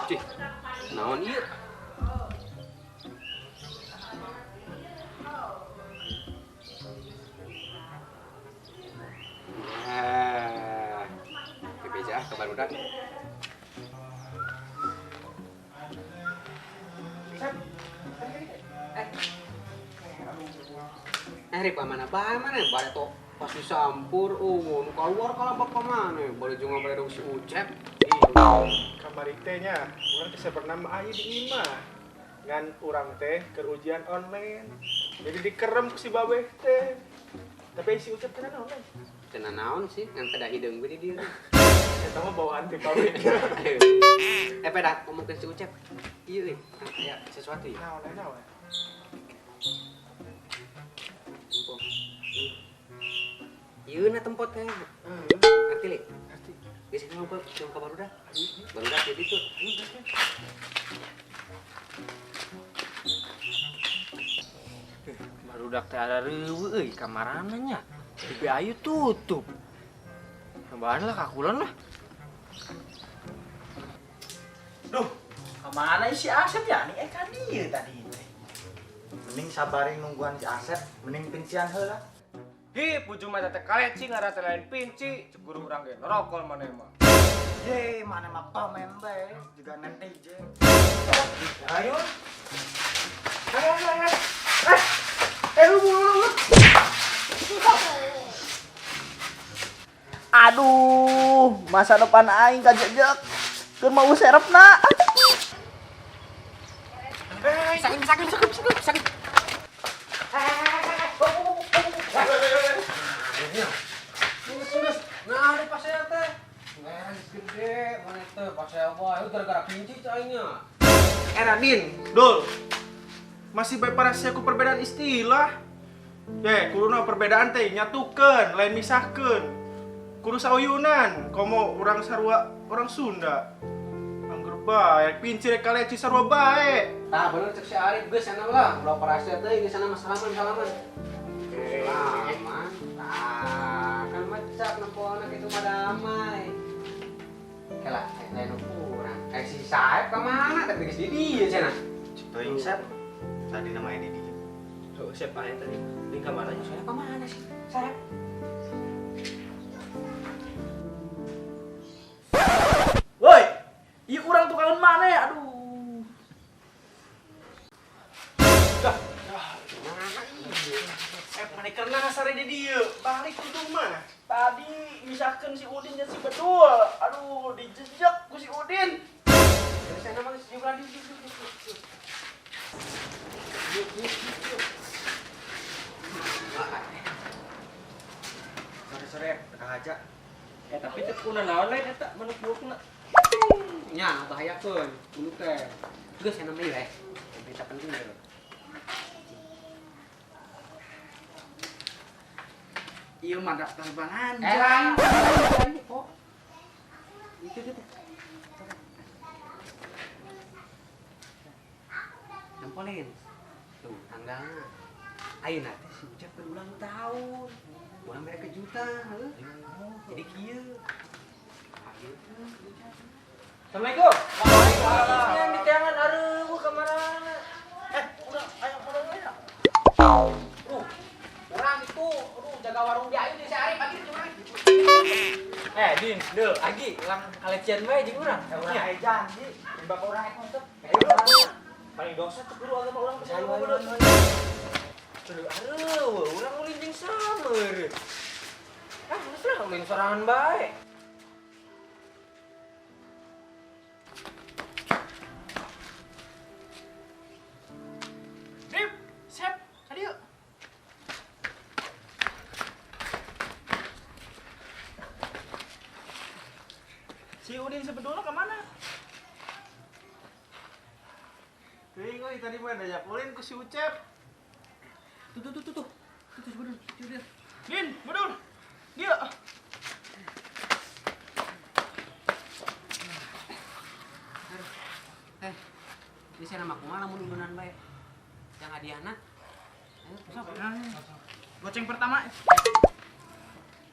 Cih, naon ieu? Nah, bebeja ah ka barudak. Eh, eh rek mana bae maneh bade to pas disampur oh nu kaluar kalabak ka maneh bade jeung bade si Ucep. Kamari teh nya, urang teh sabenerna mah aya di imah. Ngan urang teh keur ujian online. Jadi dikerem ku si babeh teh. Tapi si Ucep teh naon lain? Teu naon sih, ngan peda hideung we di dieu. Eta mah bawaan ti pabrik. Eh peda ngomongkeun si Ucep. Ieu euy, aya sesuatu ya. Naon eh, naon? Tempo. Ieu na tempo teh. Ngerti li? Ngerti. Geus ngobrol jeung ka barudak. Barudak di ditu. Barudak teh ada reueuh euy kamarana nya. Bibi Ayu tutup. Nyobaan lah kakulan lah. Duh, kemana si Asep ya? Nih kan dia tadi teh. Mending sabarin nungguan si Asep, mending pincian heula. Hi, puju mah teh kaleci ngaran lain pinci, cek guru urang ge nerokol maneh mah. Ye, mana mah komen bae, juga netizen. Ayo. Eh lu lu lu. Aduh, masa depan aing kajejek. Keur mau serepna. Sakit, sakit, sakit, sakit, sakit. Nah, ada pasea teh. Ngeres gede, mana teh pasea wae gara-gara pinci caingnya. Eh Radin, Dul. Masih bae parasia ku perbedaan istilah. Ye, kuduna perbedaan teh nyatukeun, lain misahkeun. Kudu sauyunan, komo urang sarua orang Sunda. Angger bae, pinci rek kaleci sarua bae. Tah bener cek si Arif geus sana lah, ulah parasia teh geus sana mah salaman salaman. Salaman. Tah, kan mecak nempona kitu mah damai. Kela, lain kurang. Eh si Saeb ka mana? Tapi geus di dieu cenah. Teuing Sep. Tadi namanya di dieu. Tuh, siapa aya tadi? Di kamarnya. Saeb ka mana sih? Saeb. Woi, ieu urang tukangan mana ya? Aduh. Eh, maneh keur sare di dieu, balik kudu mah. Tadi misalkan si Udin dan si Bedul. Aduh, dijejek ku si Udin. Geus sana mah geus juga di di di. Sore-sore tengah aja. Eh tapi teh kuna naon lain eta manuk buukna. Nya bahayakeun bulu teh. Geus sana mah ieu eh. Berita penting ya. Ieu mah daftar balanja. Eh, lain, lain, kok. Itu itu. Nampolin. Tuh, tanggalnya. Ayeuna teh si Ucap berulang tahun. Urang mere kejutan, heuh. Jadi kieu. Ayeuna Ucap. Assalamualaikum. Waalaikumsalam. Yang di teangan areueuh ka marana. Eh, urang aya urang aya. Urang itu, aduh jaga warung di ayu di si Arif, agi cuma. Eh, Din, Dul, Agi, ulang kalecian bae jeung urang. Urang aya janji, timbang urang rek nutup. Paling dosa tuh guru agama urang Ayo, ayo, ayo. Aduh, areueuh, urang ulin jeung samer. Ah, geus lah ulin sorangan bae. Dip, Sep, kadieu. Si Udin sebetulnya kemana? Teuing euy tadi mah diajak ulin ku si Ucep. Tuh tuh tuh tuh. Tuh si Bedul, si Udin. Din, Bedul. Dia. Ini saya nama kumaha lamun udunan bae. Yang hadiahna. Ayo, sok. Goceng pertama.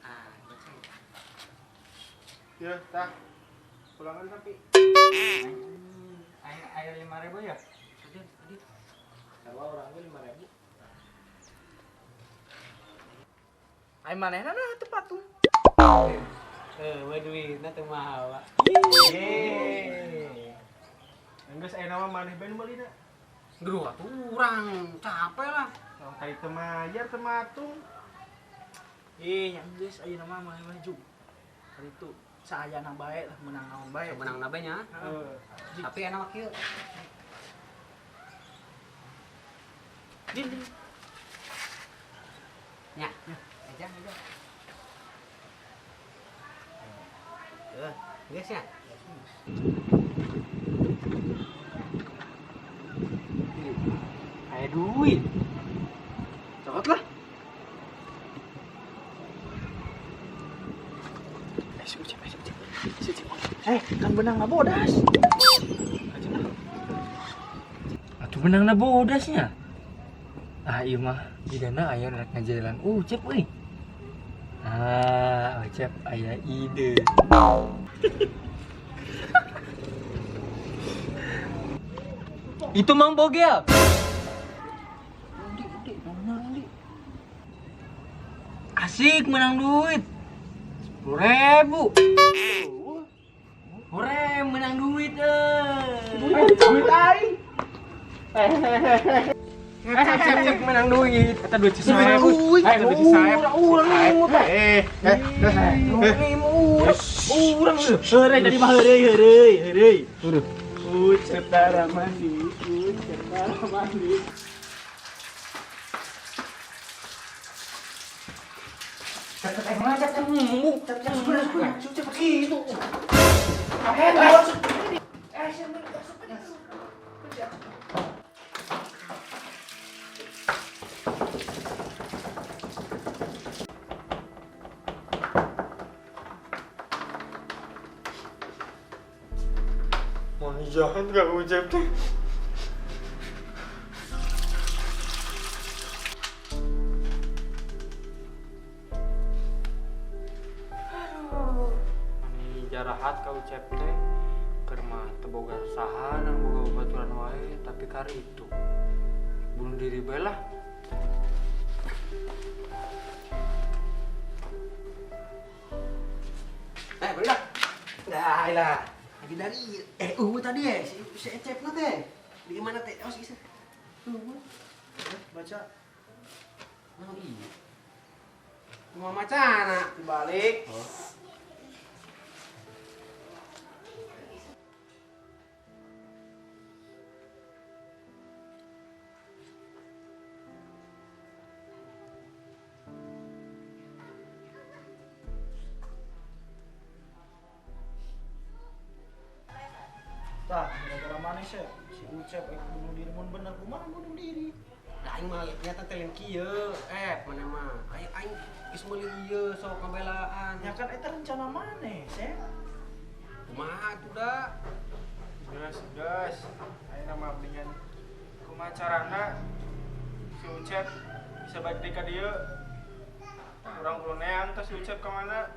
Ah, goceng. Ya, tah. Pulangan tapi. Ayo 5.000 ya? Adil, adil. Sarua urang ge 5.000. Ayo manehna nah teu patung. We duitna teu mawa. Yeay. Enggeus aya nama maneh bae nu meulina. Duh, atuh urang capek lah. Tong tadi teu mayar teu matung. Ih, yang geus ayeuna mah maneh mah jug. Hari itu saayana bae lah meunang naon bae. Menang na bae nya. Heeh. Tapi enak mah kieu. Din, din. Nya. Aja, aja. Geus ya. Aya duit. Cokot lah. Si Ucep, si Ucep, si Ucep. Kan benang ngabodas. Atuh benang na bodasnya. Ah ieu mah jigana aya rek ngajalan Ucep euy. Ah, Ucep aya ide. Itu Mang Bogel. Asik menang duit. 10.000. Hore menang duit Duit aing. Cep menang duit. Eta duit si Saep. Eta duit si Saep. Urang nimut teh. Urang Heureuy tadi mah heureuy heureuy heureuy. Ucep darah mandi, ucep darah mandi. Mau jahat gak Ucep teh? Mani jarahat ka Ucep teh keur mah teu boga saha nang boga babaturan wae tapi kar itu bunuh diri bae lah. Berudak. Dah lah. Lagi dari tadi ya si Ecep na teh. Di mana teh? Oh, si Baca Oh iya. Kumaha macana dibalik. Tah, gara-gara manis ya, si Ucep bunuh diri mun bener kumaha bunuh diri. Da aing mah nyata teh lain kieu, maneh mah. Aing aing geus meuli ieu sok ngabelaan. Ya kan eta rencana maneh, Sep. Kumaha atuh da? Geus, geus. Ayeuna mah mendingan kumaha carana si Ucep bisa balik deui ka dieu. Urang kudu neang teh si Ucep ka mana?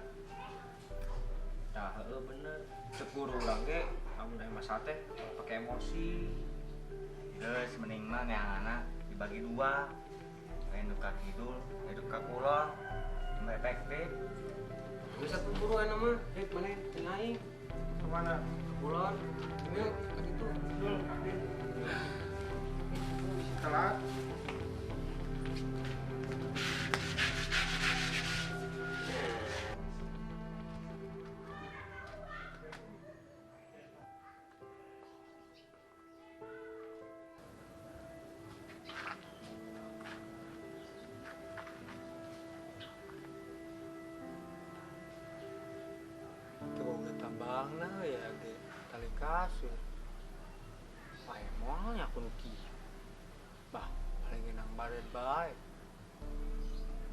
Tah heueuh bener. Cek guru urang ge amun aya masalah teh pake emosi. Geus mending mah neanganna dibagi dua. Lain nu ka kidul, lain nu ka kulon. Cuma efektif. Geus atuh buruan mah, rek maneh teu aing. Ka mana? Kulon. Yuk, ka ditu. Dul. Bisi telat. Tukangna ya ge tali kasur. Pae moal nya aku nu kieu. Bah, paling nang baret bae.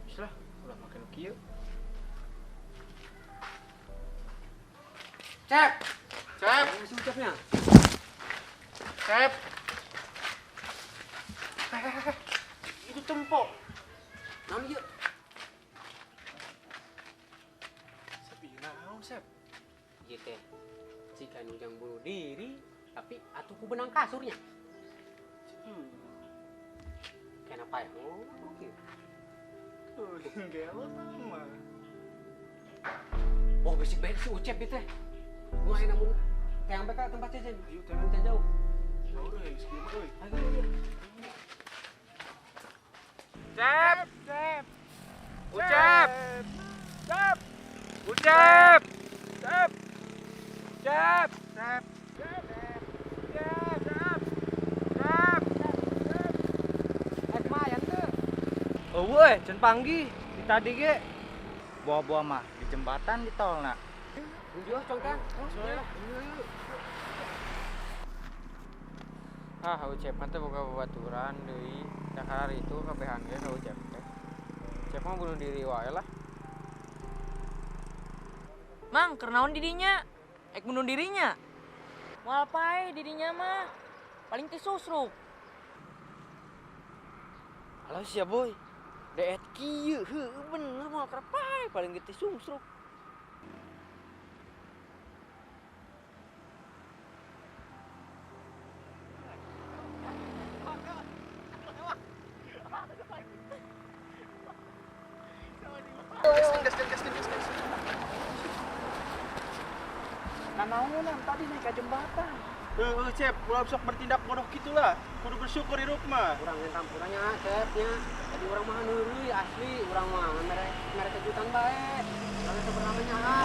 Geus lah, ulah make nu kieu. Cep. Cep, Si Ucepnya. Cep. Itu tempo. Naon ieu? Sep, ieu naon, Sep? Ieu teh jika nu jang bunuh diri, tapi atuh ku benang kasurnya. Kenapa ya? Oh, oke. Tuh, gelo mah. Oh, basic banget si Ucep itu teh. Gua ayeuna mun teh sampai ka tempat jajan. Ayo, teh. Teh jauh. Bau deh, geus kieu mah euy. Ayo, ayo, ayo. Cep, Cep. Ucep, Cep. Ucep, Cep. Cep. Cep. Cep. Cep. Cep. Cep. Eh, kumaha teu? Eueuh, eh, can panggih di tadi ge. Buah-buah mah di jembatan di tol nak. Yo, congkang. Ah, Ucep mah teh boga babaturan deui. Da karar itu kabehan ge ka Ucep teh. Ucep mah bunuh diri wae lah. Mang, kernaon didinya? Ek bunuh dirinya. Moal pae didinya mah. Paling teh susruk. Alah sia boy. Deet kieu heueuh bener moal keur pae paling ge teh sungsruk. Gaskeun, gaskeun, gaskeun, gaskeun. Nanaonan tadi naik ke jembatan. Heueuh, Cep, ulah sok bertindak bodoh gitulah. Kudu bersyukur hidup mah. Urang yang tampurannya, Cepnya. Tadi urang mah heureuy asli, urang mah mere mere kejutan bae. Urang teh pernah nyaha,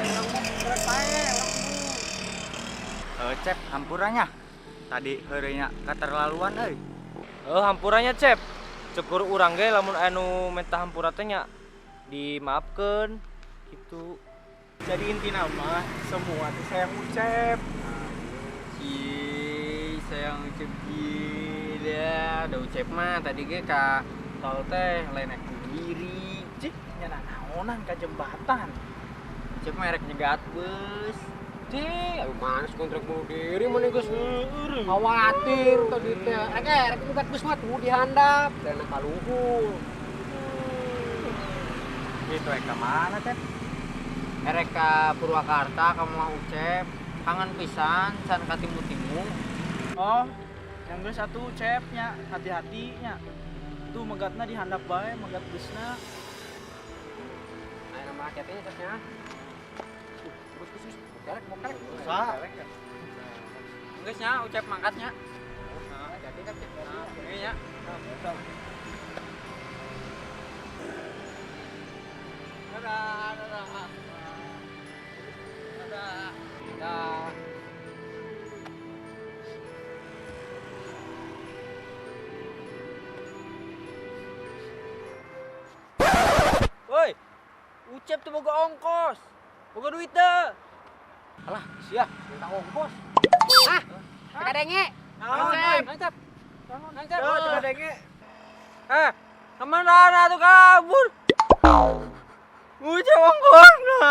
urang mah mere pae, urang mah. Eh, Cep, hampuranya. Tadi heureuy keterlaluan euy. Heuh, hampuranya Cep. Cekur urang ge lamun anu menta hampura teh nya dimaafkeun gitu. Jadi inti nama semua teh sayang Ucep. Ih, sayang Ucep gila. Da Ucep mah tadi ge ka tol teh lain naik bunuh diri. Cik, nya nanaonan ke jembatan. Ucep mah erek nyegat bus. Cih, ayo manis kontrak bunuh diri mana geus khawatir tadi teh. Rek rek nyegat bus mah tuh dihandap dan kaluhur. Itu ek ka mana, Cep? Erek ka Purwakarta ka Mamah Ucep. Kangen pisan can katimu-timu. Oh, yang geus atuh Cepnya, hati-hati nya. Tuh megatna dihandap bae, megat busna. Ayo nama hati-hatinya Cepnya. Bus bus bus. Bokelek bokelek. Sa. Geus nya Ucep mangkatnya. Hati-hati Cep. Ini nya. Dadah, dadah. Dadah. Dadah. Woi, Ucep tuh boga ongkos. Boga duit teu. Alah, sia, minta ongkos. Ah, kadenge. Naon, Cep. Cep. Oh, teu kadenge. Eh, kemana tuh kabur? Ucep ongkosna.